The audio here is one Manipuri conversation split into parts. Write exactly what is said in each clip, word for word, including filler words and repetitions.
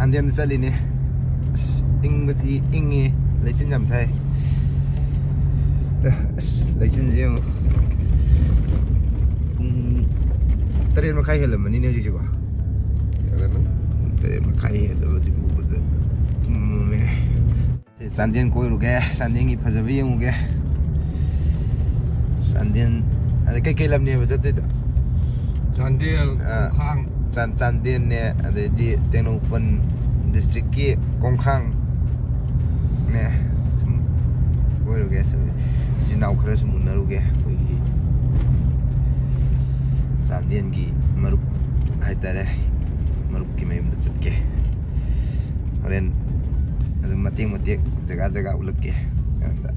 ꯆꯥꯟꯗꯦꯜꯗ ꯆꯠꯂꯤꯅꯦ꯫ ꯑꯁ, ꯏꯪꯕꯗꯤ ꯏꯪꯉꯦ, ꯂꯩꯆꯤꯟ ꯌꯥꯝ ꯊꯥꯏ꯫ ꯑꯁ, ꯂꯩꯆꯤꯟꯁꯦ ꯌꯦꯡꯉꯣ꯫ ꯄꯨꯡ ꯇꯔꯦꯠ ꯃꯈꯥꯏ ꯍꯦꯜꯂꯝꯃꯅꯤꯅꯦ ꯍꯧꯖꯤꯛꯁꯦꯀꯣ꯫ ꯄꯨꯡ ꯇꯔꯦꯠ ꯃꯈꯥꯏ ꯍꯦꯜꯂꯕꯁꯤ ꯎꯕꯗ ꯃꯝꯃꯦ꯫ ꯆꯥꯟꯗꯦꯜ ꯀꯣꯏꯔꯨꯒꯦ, ꯆꯥꯟꯗꯦꯜꯒꯤ ꯐꯖꯕ ꯌꯦꯡꯉꯨꯒꯦ꯫ ꯆꯥꯟꯗꯦꯜ, ꯑꯗ ꯀꯩꯀꯩ ꯂꯝꯅꯦꯕ ꯆꯠꯇꯣꯏꯗꯣ? ꯆꯥꯟꯗꯦꯜ, ꯑꯥ, ꯈꯣꯡꯈꯥꯡ꯫ ꯆꯥꯟ-, ꯆꯥꯟꯗꯦꯜꯅꯦ, ꯑꯗꯩꯗꯤ ꯇꯦꯡꯅꯧꯄꯜ ꯗꯤꯁꯇ꯭ꯔꯤꯛꯀꯤ ꯀꯣꯡꯈꯥꯡꯅꯦ꯫ ꯁꯨꯝ ꯀꯣꯏꯔꯨꯒꯦ, ꯁꯨꯝ ꯏꯆꯤꯟ ꯏꯅꯥꯎ ꯈꯔ ꯁꯨꯝ ꯎꯅꯔꯨꯒꯦ꯫ ꯑꯩꯈꯣꯏꯒꯤ ꯆꯥꯟꯗꯦꯜꯒꯤ ꯃꯔꯨꯞ ꯍꯥꯏꯇꯥꯔꯦ, ꯃꯔꯨꯞꯀꯤ ꯃꯌꯨꯝꯗ ꯆꯠꯀꯦ꯫ ꯍꯣꯔꯦꯟ ꯑꯗꯨꯝ ꯃꯇꯦꯛ ꯃꯇꯦꯛ, ꯖꯒꯥ ꯖꯒꯥ ꯎꯠꯂꯛꯀꯦ ꯃꯌꯥꯝꯗ꯫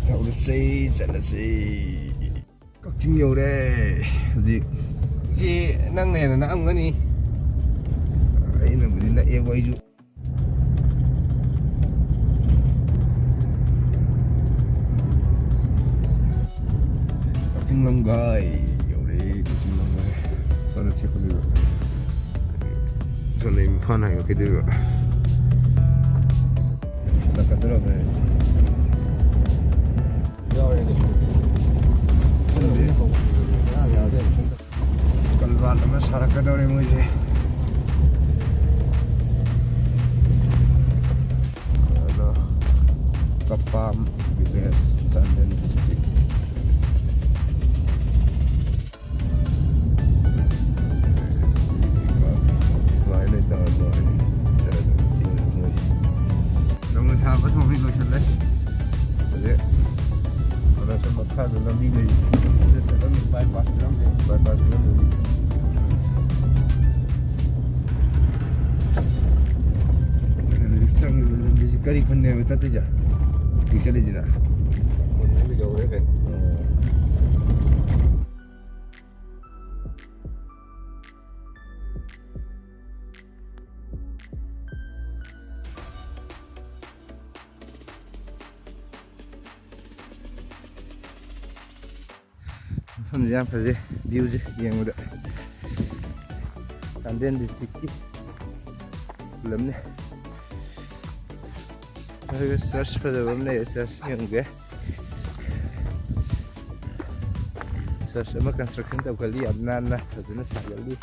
ꯆꯠꯂꯁꯤ, ꯆꯠꯂꯁꯤ꯫ ꯀꯛꯆꯤꯡ ꯌꯧꯔꯦ ꯍꯧꯖꯤꯛ꯫ ꯁꯤ ꯅꯪꯅ ꯍꯦꯟꯅ ꯅꯛꯑꯝꯒꯅꯤ꯫ ꯑꯩꯅꯕꯨꯗꯤ ꯅꯛꯑꯦꯕ ꯑꯩꯁꯨ꯫ ꯀꯛꯆꯤꯡ ꯂꯝꯒꯥꯏ ꯌꯧꯔꯦ, ꯀꯛꯆꯤꯡ ꯂꯝꯒꯥꯏ꯫ ꯐꯅ ꯊꯦꯛꯀꯗꯣꯏꯕ꯫ ꯁꯣꯝꯗ ꯏꯝꯐꯥꯜ ꯍꯥꯏꯒꯠꯈꯤꯗꯣꯏꯕ꯫ ꯍꯜꯂꯛꯀꯗꯧꯔꯕꯅꯦ꯫ ꯌꯥꯎꯔꯦ ꯑꯗꯨꯁꯨ꯫ ꯈꯪꯗꯦ꯫ ꯀꯜꯕꯥꯟ ꯑꯃ ꯁꯥꯔꯛꯀꯗꯧꯔꯦ ꯃꯣꯏꯁꯦ꯫ ꯑꯗꯣ ꯀꯄꯥꯝ ꯚꯤꯂꯦꯖ, ꯆꯥꯟꯗꯦꯜ ꯗꯤꯁꯇ꯭ꯔꯤꯛ꯫ ꯂꯥꯏ ꯂꯩꯇꯕ ꯃꯣꯏ꯫ ꯅꯧꯅ ꯁꯥꯕ ꯊꯣꯡꯉꯤ ꯂꯣꯏꯁꯤꯜꯂꯦ꯫ ꯍꯧꯖꯤꯛ ꯑꯗ ꯁꯨꯝ ꯃꯈꯥꯗ ꯂꯝꯕꯤ ꯂꯩ꯫ ꯁꯤꯗ ꯆꯠꯂꯝꯃꯤ, ꯕꯥꯏꯄꯥꯁ ꯆꯠꯂꯝꯃꯤ꯫ ꯕꯥꯏꯄꯥꯁ ꯆꯠꯂꯝꯃꯤ꯫ ꯍꯧꯖꯤꯛ ꯆꯪꯉꯤꯕ ꯂꯝꯕꯤꯁꯤ ꯀꯔꯤ ꯈꯨꯟꯅꯦꯕ ꯆꯠꯇꯣꯏꯁꯦ? ꯍꯧꯖꯤꯛ ꯆꯠꯂꯤꯁꯤꯅ? ꯈꯨꯟ ꯑꯃ ꯌꯧꯔꯦ ꯀꯩꯅꯣ꯫ ꯑꯣ꯫ ꯃꯐꯝꯁꯦ ꯌꯥꯝ ꯐꯖꯩ, ꯚ꯭ꯌꯨꯁꯦ ꯌꯦꯡꯕꯗ꯫ ꯆꯥꯟꯗꯦꯜ ꯗꯤꯁꯇ꯭ꯔꯤꯛꯀꯤ ꯈꯨꯂꯝꯅꯦ꯫ ꯑꯗꯨꯒ ꯆꯔꯆ ꯐꯖꯕ ꯑꯃ ꯂꯩꯔꯦ, ꯆꯔꯆ ꯌꯦꯡꯉꯨꯒꯦ꯫ ꯆꯔꯆ ꯑꯃ ꯀꯟꯁꯇ꯭ꯔꯛꯁꯟ ꯇꯧꯈꯠꯂꯤ, ꯌꯥꯝ ꯅꯥꯟꯅ ꯐꯖꯅ ꯁꯥꯒꯠꯂꯤ꯫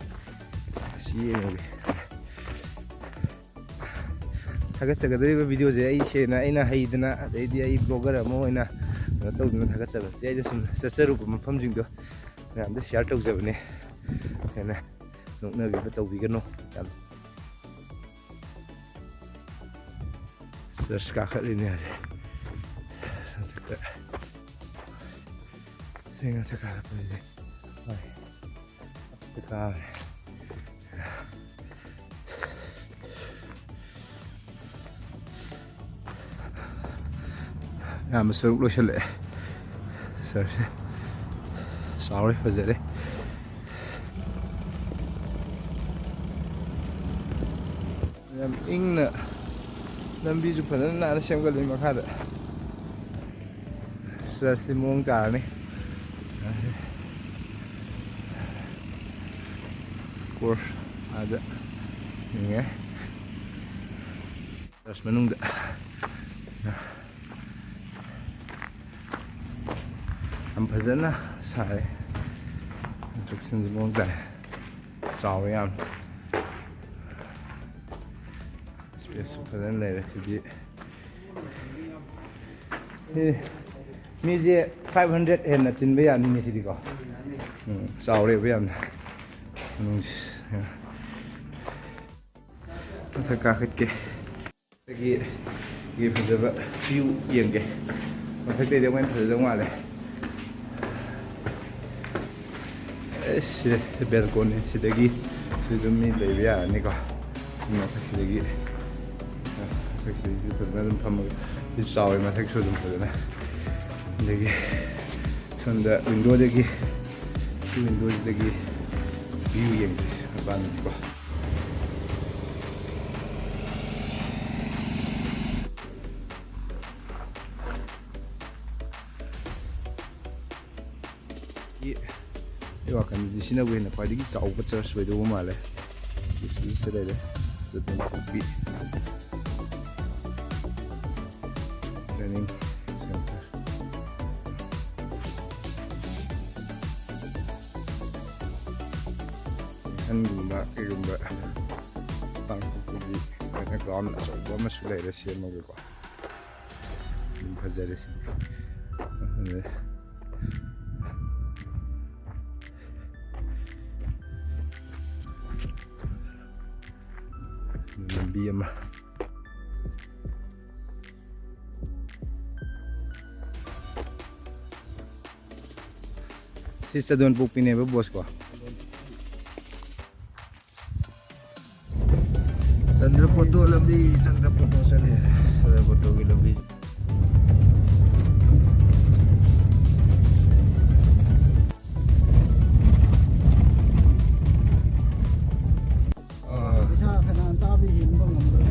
ꯑꯁꯤ ꯌꯦꯡꯉꯨꯒꯦ꯫ ꯊꯥꯒꯠꯆꯒꯗꯧꯔꯤꯕ ꯚꯤꯗꯤꯑꯣꯁꯦ ꯑꯩ ꯁꯦꯡꯅ ꯑꯩꯅ ꯍꯩꯗꯅ, ꯑꯗꯩꯗꯤ ꯑꯩ ꯕ꯭ꯂꯣꯒꯔ ꯑꯃ ꯑꯣꯏꯅ ꯀꯩꯅꯣ ꯇꯧꯗꯅ ꯊꯥꯒꯠꯆꯕ ꯅꯠꯇꯦ꯫ ꯑꯩꯅ ꯁꯨꯝ ꯆꯠꯆꯔꯨꯕ ꯃꯐꯝꯁꯤꯡꯗꯣ ꯃꯌꯥꯝꯗ ꯁꯤꯌꯥꯔ ꯇꯧꯖꯕꯅꯦ꯫ ꯍꯦꯟꯅ ꯅꯣꯛꯅꯕꯤꯕ ꯇꯧꯕꯤꯒꯅꯨ꯫ ꯌꯥꯝ ꯆꯔꯆ ꯀꯥꯈꯠꯂꯤꯅꯦ ꯍꯧꯖꯤꯛ꯫ ꯃꯊꯛꯇ꯫ ꯁꯤ ꯃꯊꯛ ꯀꯥꯈꯠꯄꯁꯤꯗꯤ꯫ ꯍꯣꯏ꯫ ꯃꯊꯛꯇ ꯀꯥꯔꯦ꯫ ꯑꯌꯥꯝꯕ ꯁꯔꯨꯛ ꯂꯣꯏꯁꯤꯜꯂꯛꯑꯦ꯫ ꯆꯔꯆꯁꯦ ꯆꯥꯎꯔꯦ, ꯐꯖꯔꯦ꯫ ꯌꯥꯝ ꯏꯪꯅ, ꯂꯝꯕꯤꯁꯨ ꯐꯖꯅ ꯅꯥꯟꯅ ꯁꯦꯝꯒꯠꯂꯤ ꯃꯈꯥꯗ꯫ ꯆꯔꯆꯁꯤ ꯃꯑꯣꯡ ꯇꯥꯔꯅꯤ꯫ ꯀꯣꯔꯁ ꯑꯥꯗ ꯌꯦꯡꯉꯦ꯫ ꯆꯔꯆ ꯃꯅꯨꯡꯗ ꯌꯥꯝ ꯐꯖꯅ ꯁꯥꯔꯦ꯫ ꯀꯟꯁꯇ꯭ꯔꯛꯁꯟꯁꯤ ꯃꯑꯣꯡ ꯇꯥꯏ꯫ ꯆꯥꯎꯔꯦ ꯌꯥꯝ꯫ ꯁ꯭ꯄꯦꯁꯁꯨ ꯐꯖꯅ ꯂꯩꯔꯦ ꯁꯤꯗꯤ꯫ ꯁꯤ ꯃꯤꯁꯦ ꯐꯥꯏꯚ ꯍꯟꯗ꯭ꯔꯦꯠ ꯍꯦꯟꯅ ꯇꯤꯟꯕ ꯌꯥꯅꯤꯅꯦ ꯁꯤꯗꯤꯀꯣ꯫ ꯎꯝ, ꯆꯥꯎꯔꯦꯕ ꯌꯥꯝꯅ꯫ ꯃꯅꯨꯡꯁꯤ-, ꯃꯊꯛ ꯀꯥꯈꯠꯀꯦ꯫ ꯃꯊꯛꯇꯒꯤ ꯐꯖꯕ ꯚ꯭ꯌꯨ ꯌꯦꯡꯒꯦ꯫ ꯃꯊꯛꯇꯩꯗꯤ ꯑꯃꯨꯛ ꯍꯦꯟꯅ ꯐꯖꯗꯧ ꯃꯥꯜꯂꯦ꯫ ꯑꯦꯁ, ꯁꯤꯗ ꯕꯦꯜꯀꯣꯅꯤ, ꯁꯤꯗꯒꯤ ꯁꯤꯗ ꯑꯗꯨꯝ ꯃꯤ ꯂꯩꯕ ꯌꯥꯔꯅꯤꯀꯣ꯫ ꯃꯊꯛꯁꯤꯗꯒꯤ, ꯃꯊꯛꯁꯤꯗꯒꯤ ꯐꯖꯅ ꯑꯗꯨꯝ ꯐꯝꯃꯒ, ꯁꯤ ꯆꯥꯎꯋꯦ, ꯃꯊꯛꯁꯨ ꯑꯗꯨꯝ ꯐꯖꯅ꯫ ꯑꯗꯒꯤ ꯁꯣꯝꯗ ꯋꯤꯟꯗꯣꯗꯒꯤ, ꯁꯤ ꯋꯤꯟꯗꯣꯁꯤꯗꯒꯤ ꯚ꯭ꯌꯨ ꯌꯦꯡꯁꯦ ꯃꯄꯥꯟꯗꯀꯣ꯫ ꯁꯤ ꯁꯤꯅꯕꯨ ꯍꯦꯟꯅ ꯈ꯭ꯋꯥꯏꯗꯒꯤ ꯆꯥꯎꯕ ꯆꯔꯆ ꯑꯣꯏꯗꯧꯕ ꯃꯥꯜꯂꯦ꯫ ꯁꯤꯗ ꯂꯩꯔꯦ꯫ ꯆꯟꯗ꯭ꯔꯄꯣꯛꯄꯤ Training Centre꯫ Functionꯒꯨꯝꯕ ꯀꯩꯒꯨꯝꯕ ꯄꯥꯡꯊꯣꯛꯄꯒꯤ ꯑꯣꯏꯅ ground ꯑꯆꯧꯕ ꯑꯃꯁꯨ ꯂꯩꯔꯦ ꯁꯦꯝꯃꯒꯀꯣ꯫ ꯑꯗꯨꯝ ꯐꯖꯔꯦ ꯁꯤ꯫ ꯂꯝꯕꯤ ꯑꯃ꯫ ꯁꯤ ꯆꯗꯣꯟꯄꯣꯛꯄꯤꯅꯦꯕ, boss ꯀꯣ? ꯆꯟꯗ꯭ꯔꯄꯣꯠꯇꯣ ꯂꯝꯕꯤ, ꯆꯟꯗ꯭ꯔꯄꯣꯠꯇꯣ ꯆꯠꯂꯤ꯫ ꯆꯟꯗ꯭ꯔꯄꯣꯠꯇꯣꯒꯤ ꯂꯝꯕꯤ꯫ ꯑꯥ꯫ ꯄꯩꯁꯥ ꯐꯅꯌꯥꯝ ꯆꯥꯕꯤ ꯍꯦꯟꯕ ꯉꯝꯗ꯭ꯔꯦ꯫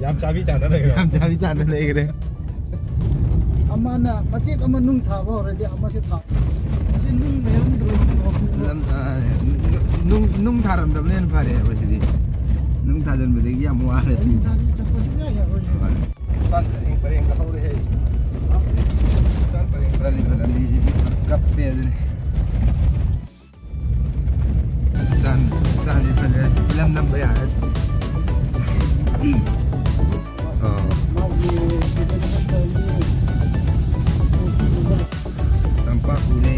ꯌꯥꯝ ꯆꯥꯕꯤ ꯇꯥꯅ ꯂꯩꯈ꯭ꯔꯦ꯫ ꯌꯥꯝ ꯆꯥꯕꯤ ꯇꯥꯅ ꯂꯩꯈ꯭ꯔꯦ꯫ ꯑꯃꯅ ꯃꯆꯦꯠ ꯑꯃ ꯅꯨꯡ ꯊꯥꯕ ꯍꯧꯔꯗꯤ ꯑꯃꯁꯨ ꯊꯥ-, ꯑꯁꯤ ꯅꯨꯡ ꯃꯌꯥꯝ ꯂꯩꯔꯝꯗ꯭ꯔꯣ? ꯂꯝ-, ꯑ, ꯅꯨꯡ, ꯅꯨꯡ ꯊꯥꯔꯝꯗꯕꯅ ꯍꯦꯟꯅ ꯐꯔꯦ ꯍꯥꯏꯕ ꯁꯤꯗꯤ꯫ ꯅꯨꯡ ꯊꯥꯖꯤꯟꯕꯗꯒꯤ ꯌꯥꯝ ꯋꯥꯔꯦ꯫ ꯅꯨꯡ ꯊꯥꯖꯤꯟ ꯆꯠꯄ ꯁꯨꯡꯌꯥ ꯌꯥꯔꯣꯏ꯫ ꯃꯥꯅꯦ꯫ ꯏꯝꯐꯥꯜ ꯄꯔꯦꯡ ꯄꯔꯦꯡꯗ ꯍꯧꯔꯦꯍꯦ꯫ ꯏꯝꯐꯥꯜ ꯄꯔꯦꯡ ꯄꯔꯦꯡ꯫ ꯂꯝꯕꯤꯁꯤꯗꯤ ꯀꯞꯄꯦ ꯑꯗꯨꯅꯤ꯫ ꯆꯥꯟ-, ꯆꯥꯟꯗꯤ ꯐꯖꯔꯦ꯫ ꯐꯤꯂꯝ ꯅꯝꯕ ꯌꯥꯔꯦ꯫ ꯑꯣ꯫ ꯇꯝꯄꯥꯛ ꯎꯔꯦ꯫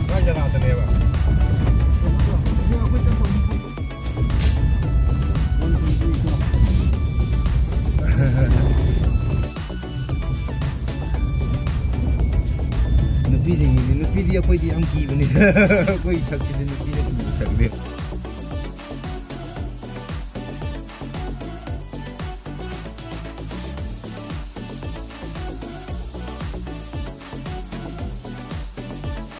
ꯀꯥꯏ ꯖꯒꯥꯗꯅꯦꯕ? ꯅꯨꯄꯤꯁꯤꯡꯁꯤꯗꯤ, ꯅꯨꯄꯤꯗꯤ ꯑꯩꯈꯣꯏꯗꯤ ꯌꯥꯝ ꯀꯤꯕꯅꯤ꯫ ꯑꯩꯈꯣꯏ ꯁꯛꯁꯤꯗꯤ ꯅꯨꯄꯤꯅ ꯀꯤꯕ ꯁꯛꯅꯦ꯫